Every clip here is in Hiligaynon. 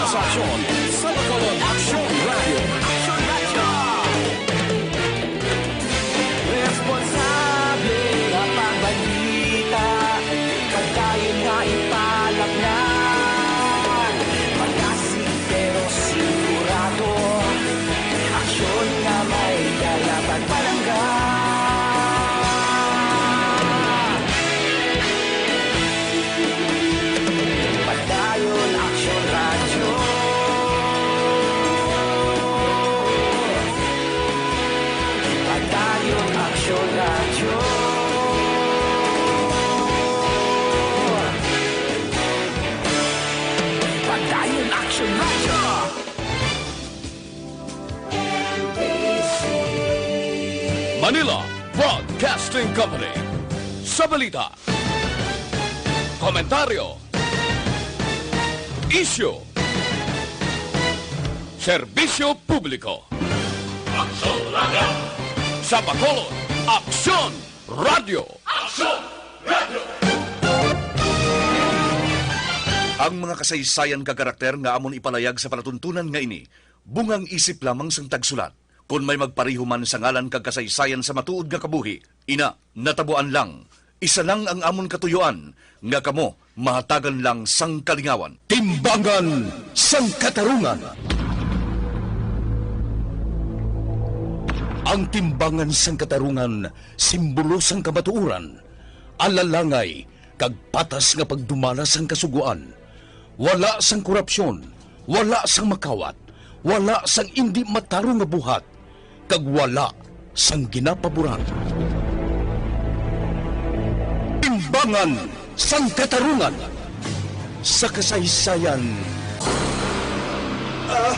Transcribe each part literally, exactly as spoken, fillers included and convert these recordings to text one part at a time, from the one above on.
Sa aksyon, sa Bacolod Aksyon Radio. Aksyon Radio! Responsable nga pagbalita, pagdayon nga ipalapngan. Magasig pero sigurado, aksyon nga may dala kag palangga. Padayon Aksyon Radyo. Padayon Aksyon Radyo. Padayon Aksyon Radyo. Manila Broadcasting Company. Sa balita, komentaryo, isyu, serbisyo publiko. Aksyon Radio! Sa Bacolod, Aksyon Radio! Aksyon Radio! Ang mga kasaysayan kag karakter nga amon ipalayag sa palatuntunan nga ini, bungang isip lamang sang tagsulat. Kon may magpareho man sa ngalan kag kasaysayan sa matuod nga kabuhi, ina, natabuan lang. Isa lang ang amon katuyoan, nga kamo mahatagan lang sang kalingawan. Timbangan sang Katarungan. Ang timbangan sang katarungan, simbolo sang kamatuoran, alalangay, kag patas nga pagdumala sang Kasugoan. Wala sang korupsyon, wala sang makawat, wala sang indi matarong nga buhat, kag wala sang ginapaboran. Timbangan sang Katarungan sa kasaysayan. Ah,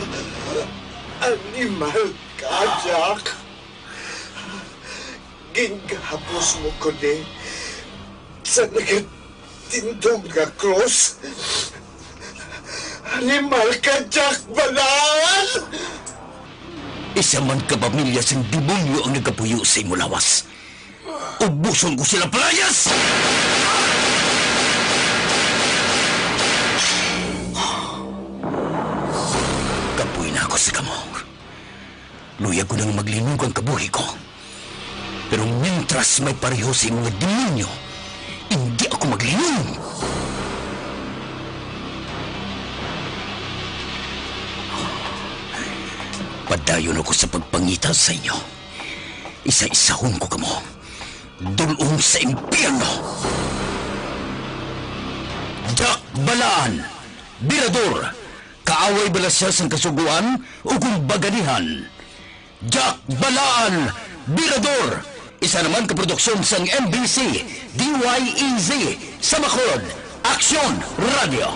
animal ka, Jack. Gingahapos mo ko ni sa nagatindog nga krus. Animal ka, Jack Balaan! Isa man ka pamilya sing demonyo ang nagapuyo sa imo lawas. Ubuson ko sila, palayas! Kapoy na ako sa kamo. Luyag ko nang maglinog ang kabuhi ko. Pero mintras may pareho sa imo nga demonyo, hindi ako maglinog. Padayon ako sa pagpangita sa inyo. Isa-isahon ko kamo. Dul-ong sa impyerno. Jack Balaan, Birador, kaaway bala sia sang Kasugoan o kung baganihan. Jack Balaan, Birador, isa naman ka produksyon sang M B C, D Y E Z, sa Bacolod, Aksyon Radio.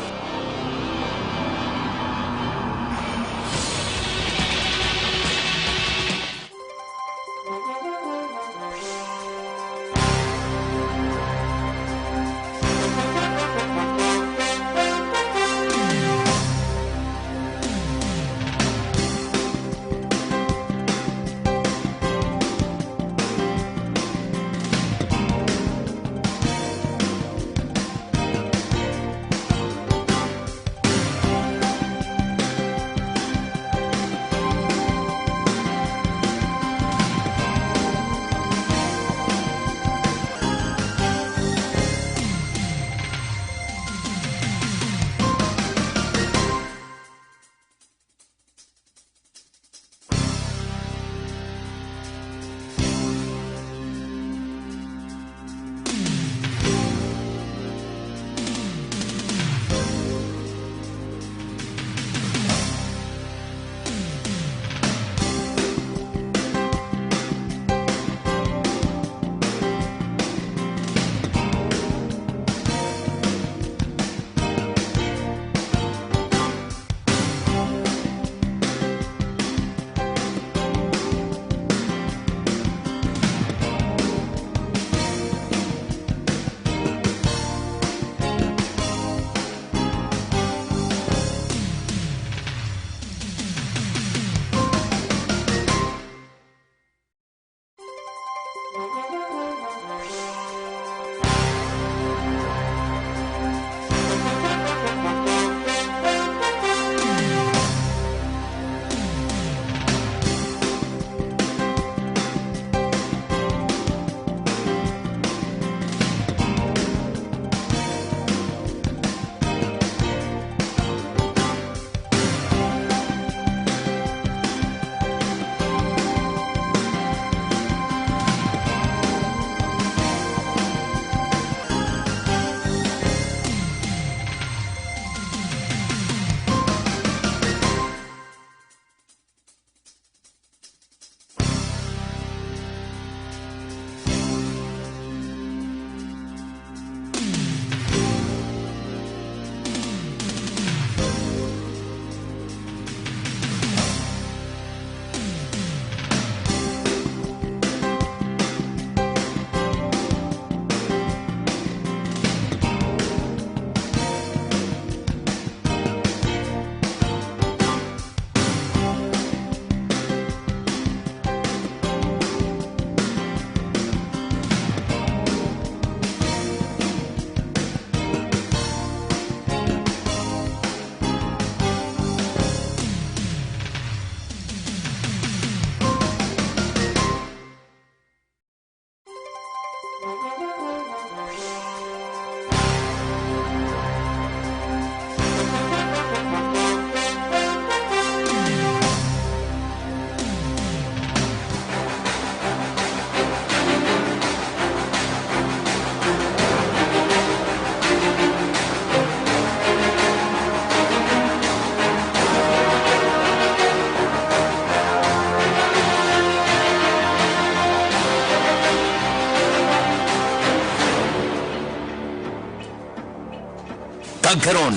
Kag karon,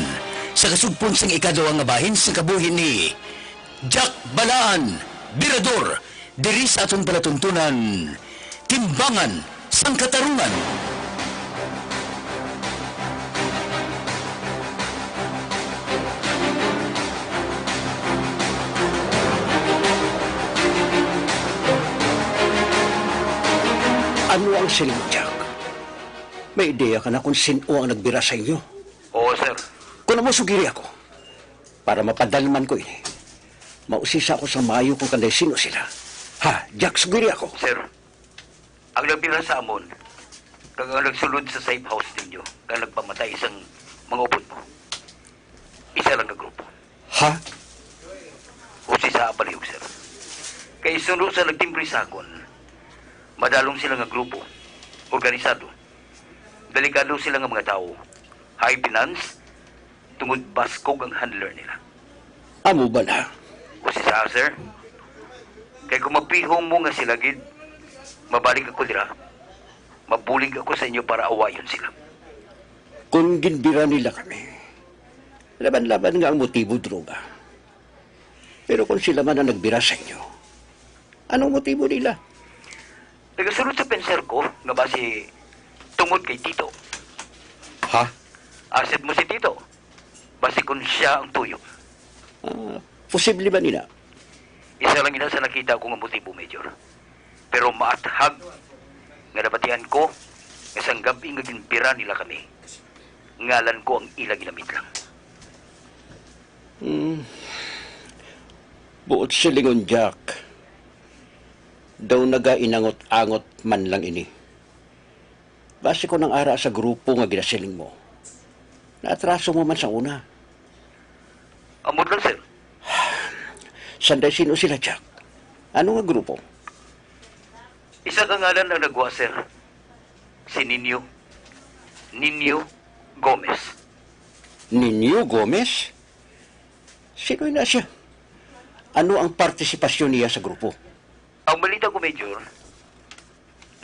sa kasugpon sang ikaduha nga bahin sang kabuhi ni Jack Balaan, Birador, diri sa aton palatuntunan, Timbangan sang Katarungan. Ano ang siling mo, Jack? May ideya ka na kung sin-o ang nagbira sa inyo? Oo, sir. Kung amo, sugiri ako, para mapadalman ko ini. Mausisa ako sa maayo kung kanday sino sila. Ha, Jack, sugiri ako. Sir, ang nagbira sa amon, kag ang nagsulod sa safe house ninyo, kag nagpamatay sang mga upod mo, isa lang ka grupo. Ha? Usisa ang palihog, sir. Kay suno sa nagtimbre sa akon, madalom sila nga grupo, organisado. Delikado sila nga mga tawo. High finance, tungod baskog ang handler nila. Amo bala? Usisa, sir. Kay kung mapihom mo nga sila gid, mabalik ako dira, mabulig ako sa inyo para awayon sila. Kung ginbira nila kami, laban-laban nga ang motibo, droga. Pero kung sila man ang nagbira sa inyo, anong motibo nila? Nagasulod sa pensar ko nga basi tungod kay Tito. Ha? Asset mo si Tito. Basi kung siya ang tuyo. Ah, posible ba nila? Isa lang ina sa nakita ko nga motibo, Major. Pero maathag nga nabatian ko nga sang gab-i nga ginbira nila kami, ngalan ko ang ila ginamit lang. Hmm. Buot silingon, Jack, daw nagainangot-angot man lang ini. Basi ko nang ara sa grupo nga ginasiling mo, naatraso mo man sa una. Ambot lang, sir. Sanday sino sila, Jack? Ano nga grupo? Isa ka ngalan ang nagwa, sir. Si Ninyo. Ninyo Gomez. Ninyo Gomez? Sino na siya? Ano ang partisipasyon niya sa grupo? Ang balita ko, Major,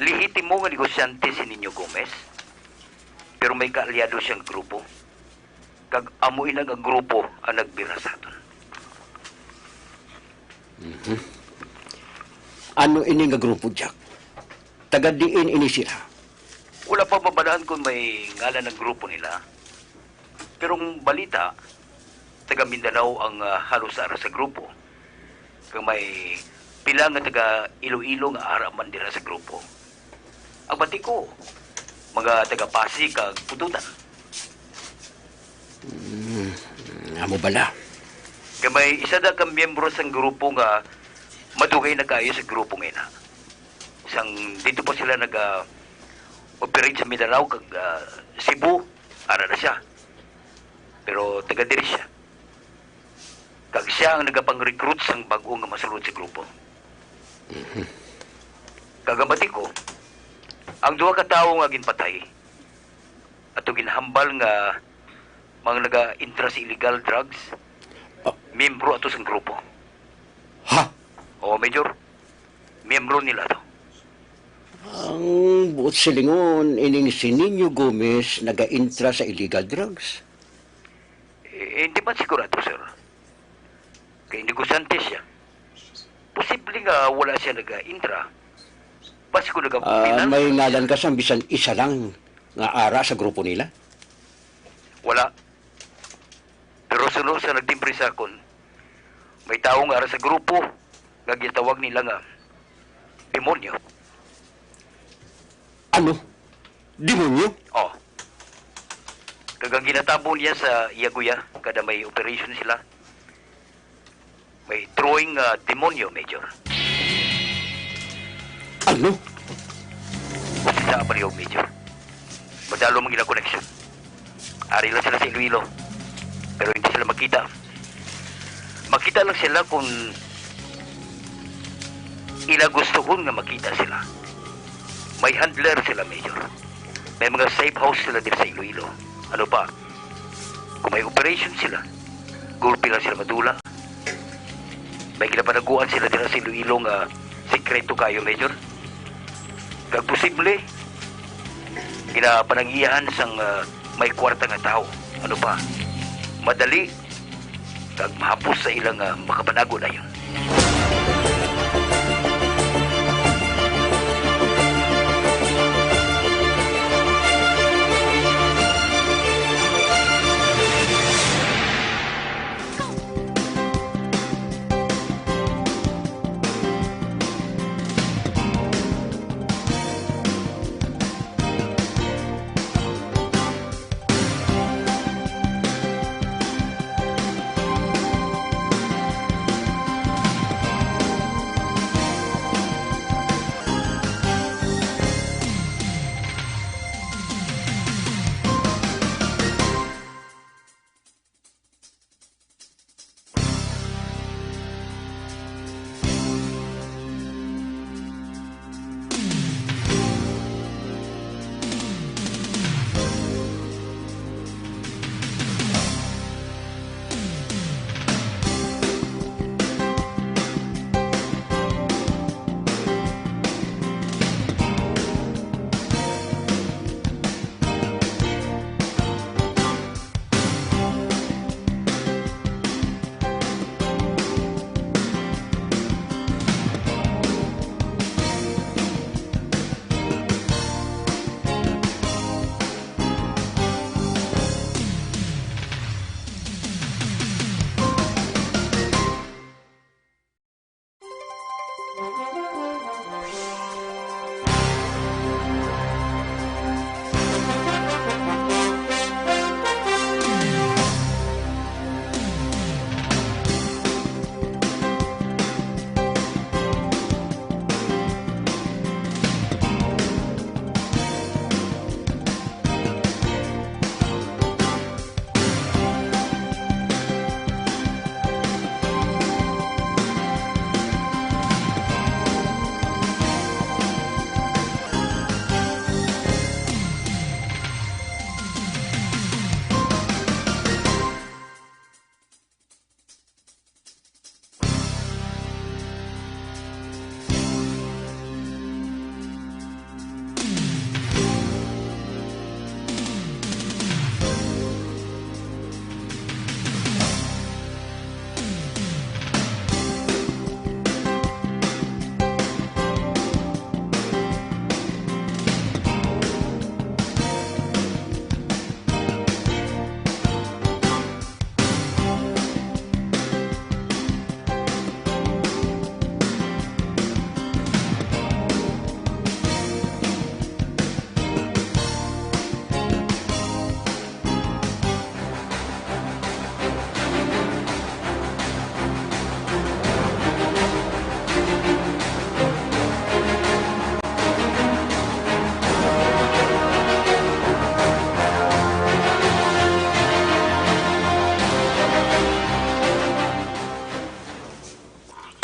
lehitimo nga negosyante si Ninyo Gomez, pero may kaalyado siyang grupo, kag amo ina nga grupo ang nagbira sa aton. Mhm. Ano ini nga grupo, Jack? Taga diin ini sila? Wala pa mabalaan kung may ngalan ang grupo nila. Pero ang balita, taga Mindanao ang, ah, halos ara sa grupo. Kag may pila nga taga Iloilo nga ara man dira sa grupo. Ang bati ko, mga taga Pasig kag Bututan. Hmm, amo bala? Kag may isa da ka miyembro sang grupo nga madugay na kaayo sa grupo nga ina. Sang dito pa sila naga-operate sa Mindanao kag, ah, Cebu, ara na siya. Pero taga diri siya. Kag siya ang nagapang-recruit sang bag-o nga masulod sa grupo. Mhm. Kag ang bati ko, ang duha ka tawo nga ginpatay, ato ginhambal nga mga naga-intra sa illegal drugs, ah, miyembro ato sang grupo. Ha? Oo, Major. Miyembro nila to. Ang buot silingon, ining si Nino Gomez naga-intra sa illegal drugs? Eh, hindi man sigurado, sir. Kay negosyante siya. Posible nga wala siya naga-intra. Basi ko naga-, ah, finance may ngalan ka sang bisan isa lang nga ara sa grupo nila? Wala. Pero suno sa nagtimbre sa akon, may tawo nga ara sa grupo nga gitawag nila nga demonyo. Ano? Demonyo? Oh. Kag ang ginatabo niya sa iya guya, kada may operation sila, may drawing nga demonyo, Major. Ano? Sa palihog, Major. Madalom ang ilang koneksyon. Ari lang sila sa Iloilo. Pero hindi sila makita. Makita lang sila kung ila gustuhon nga makita sila. May handler sila, Major. May mga safe house sila diri sa Iloilo. Ano pa? Kung may operation sila, gulpi lang sila madula. May ginapanaguan sila dira sa Iloilo nga sikreto kayo, Major. Kag posible, ginapanag-iyahan sang, ah, may kwarta nga tawo. Ano pa? Madali kag mahapos sa ila nga makapanago dayon.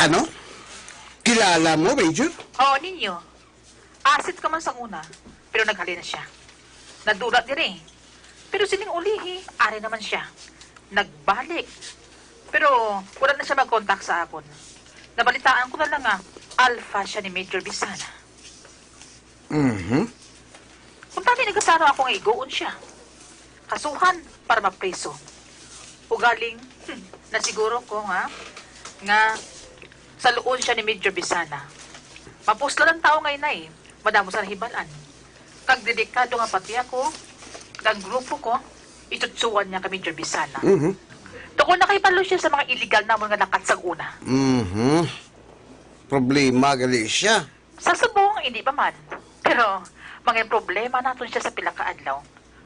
Ano? Kilala mo, Major? Oo, ninyo. Asset ka man sang una, pero naghalin na sia. Nadula diri, pero sining ulihi, ari naman sia. Nagbalik, pero wala na sia mag-contact sa akon. Nabalitaan ko na lang nga alpha sia ni Major Bisana. Mhm. Kuntani, nagkasano ako nga iguon sia, kasuhan para mapriso. Ugaling, hmm, nasiguro ko nga, nga saluon sia ni Major Bisana. Mapuslan ang tawo nga inay, madamo sa nahibal-an. Kag delikado nga pati ako, kag grupo ko, itutsuan niya kay Major Bisana. Mhm. Tungod nakahibalo siya sa mga illegal namon nga lakat sa una. Mhm. Problema gali siya. Sa subong, hindi pa man. Pero, mga problema naton siya sa pila ka adlaw.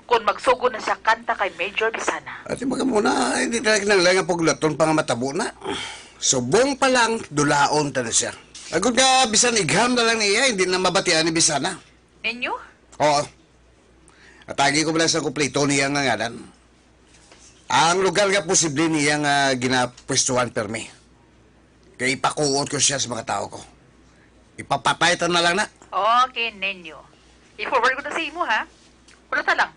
Kung magsugod na siya kanta kay Major Bisana. Ati baga muna, hindi talaga kinahanglan nga pagulaton pa nga matabo na. Subong pa lang, dulaon ta na siya. Agod nga, bisan igham na lang niya, hindi na mabatian ni Bisana. Ninyo? Oo. Atagi ko bala sa kumpleto niya nga ngalan. Ang lugar nga posible niya nga ginapwestuhan permi. Kay ipakuot ko siya sa mga tao ko. Ipapatay ta na lang na. Okay, ninyo. I-forward ko na sa imo, ha? Wala ta lang.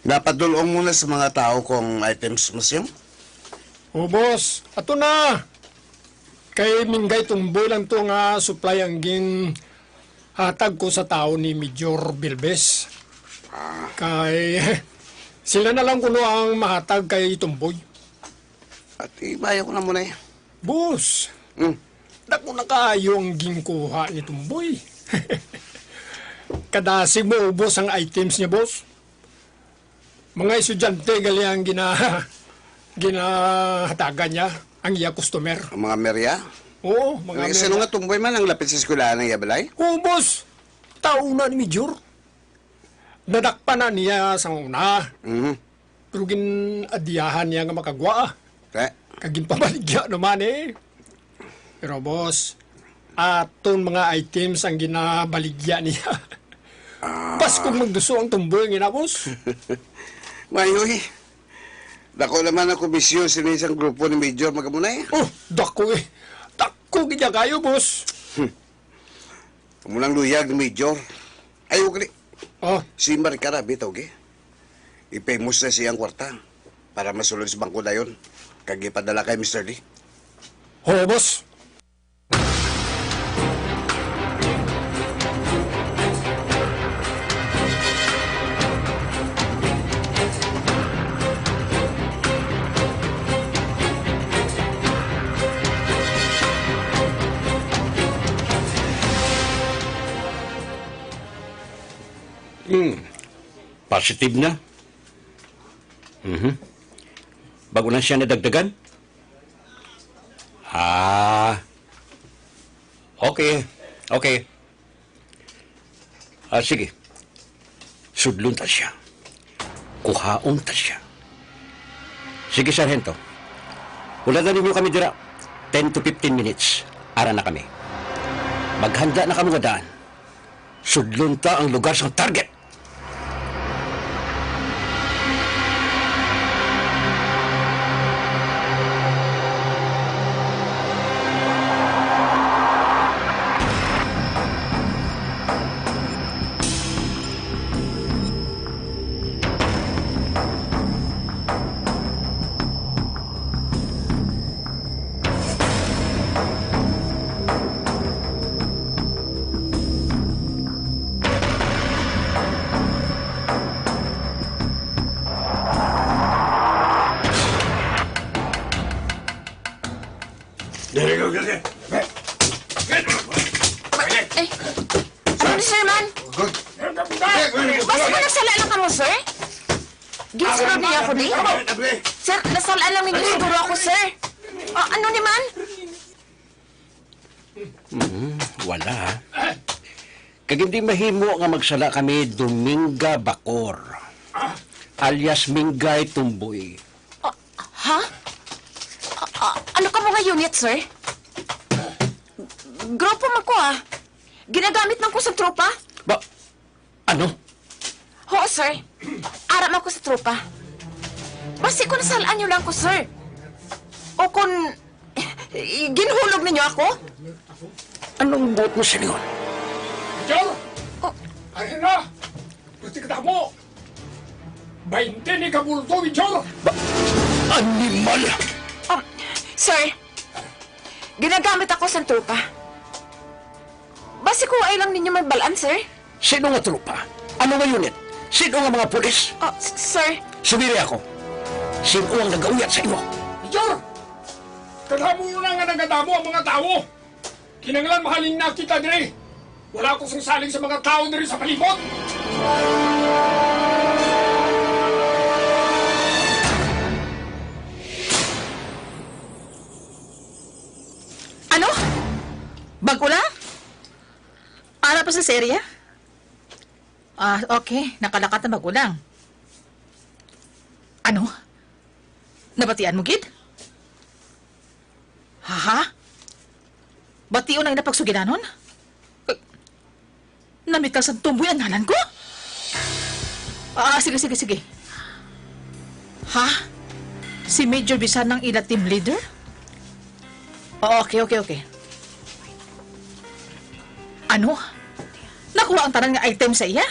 Napadul-ong mo na sa mga tawo kung items mo siyang? O, boss. Ato na. Kay Minggay Tumboy lang to nga supply ang ginhatag ko sa tawo ni Major Bilbes. Ah. Kay sila na lang kuno ang mahatag kay Tumboy. At ibayaw ko na muna eh. Boss, Hmm. dako na kaayo ang ginkuha ni Tumboy. Kadasig mo ubos ang items niya, boss. Mga estudyante gali ang gina-, ginahatagan niya, ang iya customer. Ang mga merya? Oo, mga Ang isa merya. nga tumboy man ang lapit sa eskwelahan ng iya balay? Oo, boss. Tauna ni Major. Nadakpan na niya sa una. Mhm. Pero gin-adiyahan niya nga makagwa, ah. Te? Kag ginpabaligya naman, eh. Pero, boss, aton mga items ang ginabaligya niya. Ah. Baskog magduso ang tumboy nga ina, boss. Mayo, eh. Dako naman ang komisyon sini sang grupo ni Major Magamunay. Oh, dako, eh. Dako gid niya kayo, boss. Hmm. Amo nang luyag ni Major. Ay, ugli. Oh. Si Marika na, bitaw, gi. Ipimos na siyang kwarta para masulod sa bangko dayon. Kag ipadala kay Mister D. Oo, boss. Hmm. Positive na. Mhm. Bago lang siya nadagdagan? Ah. Okay. Okay. Ah, sige. Sudlon ta siya. Kuhaon ta siya. Sige, Sarhento. Wala na ninyo kami dira. Ten to fifteen minutes. Ara na kami. Maghanda na kamo nga daan. Sudlon ta ang lugar sang target. Dali, go, go, go. Ay, ano ni sir man? Good. Basta ko nagsala lang kamo, sir? Ginsunod niya ako, di? Sir, nasala lang ninyo siguro ako, sir. Ah, ano ni man? Mm, wala. Kag hindi mahimo nga magsala kami Dominga Bacor, alias Minggay Tumboy. Ah, ha? Ah, ah, ano ka mo nga unit, sir? Grupo man ko, ah. Ginagamit lang ko sa tropa. Ba, ano? Oo, sir. Ara man ko sa tropa. Basi kung nasalaan niyo lang ko, sir. O kung, eh, ginhulog ninyo ako? Anong buot mo sa ingon? Joe! Oh. Ano na? Pati ka mo! Bainte ni kabulto, Major! Ba-, animal! Um, sir, ginagamit ako sa tropa. Basi ko ay lang ninyo mabalaan, sir. Sino nga tropa? Ano nga unit? Sino nga mga pulis? Oh, s-, sir. Sumiri ako. Sino ang nagauyat sa imo? Major! Kadamo na nga nagadamo ang mga tawo. Kinahanglan mahalin na kita diri. Wala ko sing salig sa mga tawo diri sa palibot. Ano? Bago lang? Para pa sa serye? Ah, okay. Nakalakat na bago lang. Ano? Nabatian mo gid? Ha? Bation ang ina pagsugilanon? Eh, namital sa tumboy ang ngalan ko? Ah, sige, sige, sige. Ha? Si Major Bisan ang ila team leader? Oh, okay, okay, okay. Ano? Nakuha ang tanan nga item sa iya?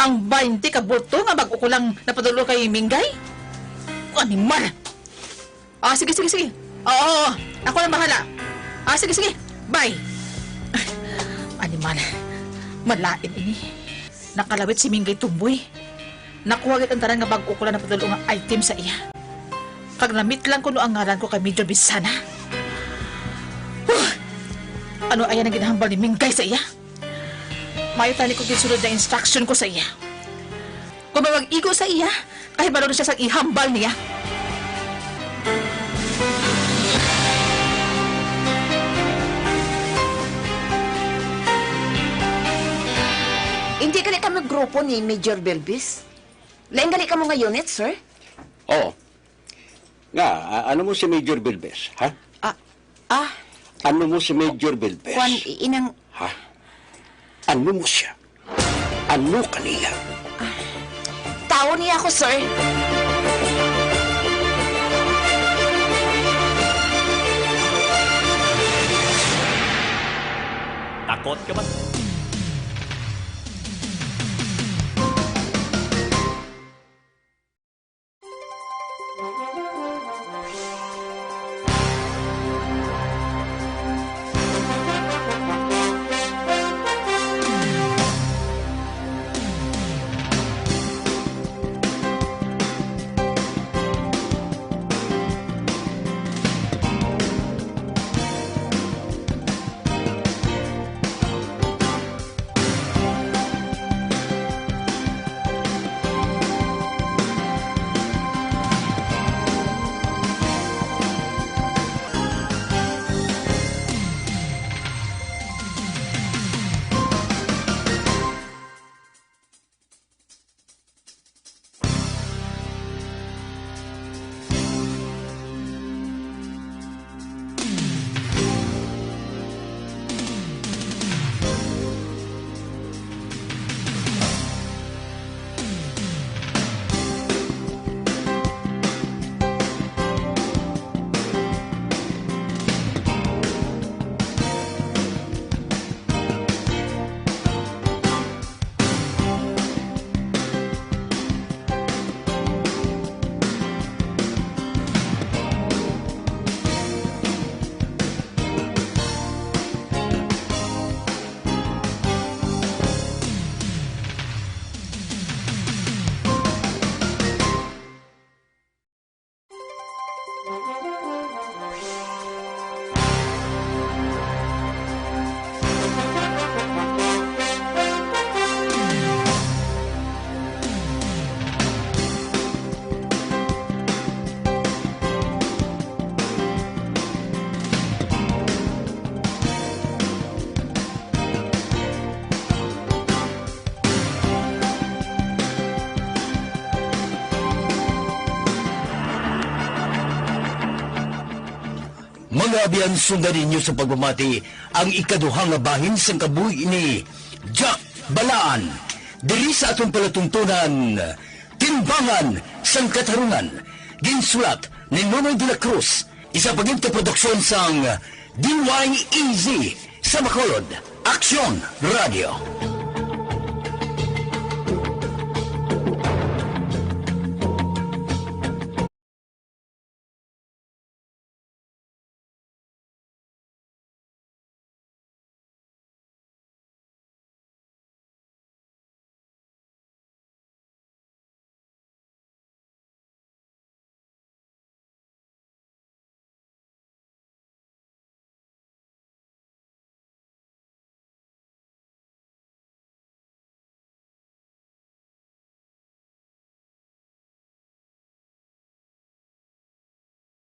Ang baynte ka bulto nga bag-o ko lang napadul-ong kay Minggay? Animal! Ah, sige, sige, sige. Oo, oo, ako lang bahala. Ah, sige, sige. Bye. Animal. Malain ini. Nakalawit si Minggay Tumboy. Nakuha gid ang tanan nga bag-o ko lang napadul-ong nga item sa iya. Kag namitlang kuno ang ngalan ko kay Major Bisana. Huh! Ano aya nang ginahambal ni Minggay sa iya? Maayo tani ko ginsunod ang instruction ko sa iya. Kung may mag-igo sa iya, kahibalo na siya sa ihambal niya. Hindi gali kamo grupo ni Major Belbis? Lain gali kamo nga unit, sir? Oo. Nga, a-, ano mo si Major Belbis, ha? Ah, ah. Ano mo si Major Belbis? Kwan, i-, inang Ha? Ano mo siya? Ano ka niya? Tawo niya ako, sir. Takot ka ba? Mga abyan, sundan ninyo sa pagpamati ang ikaduha nga bahin sang kabuhi ni Jack Balaan. Diri sa aton palatuntunan, Timbangan sang Katarungan. Ginsulat ni Nonoy de la Cruz, isa pa gid ka produksyon sang D Y E Z sa Bacolod. Aksyon Radio.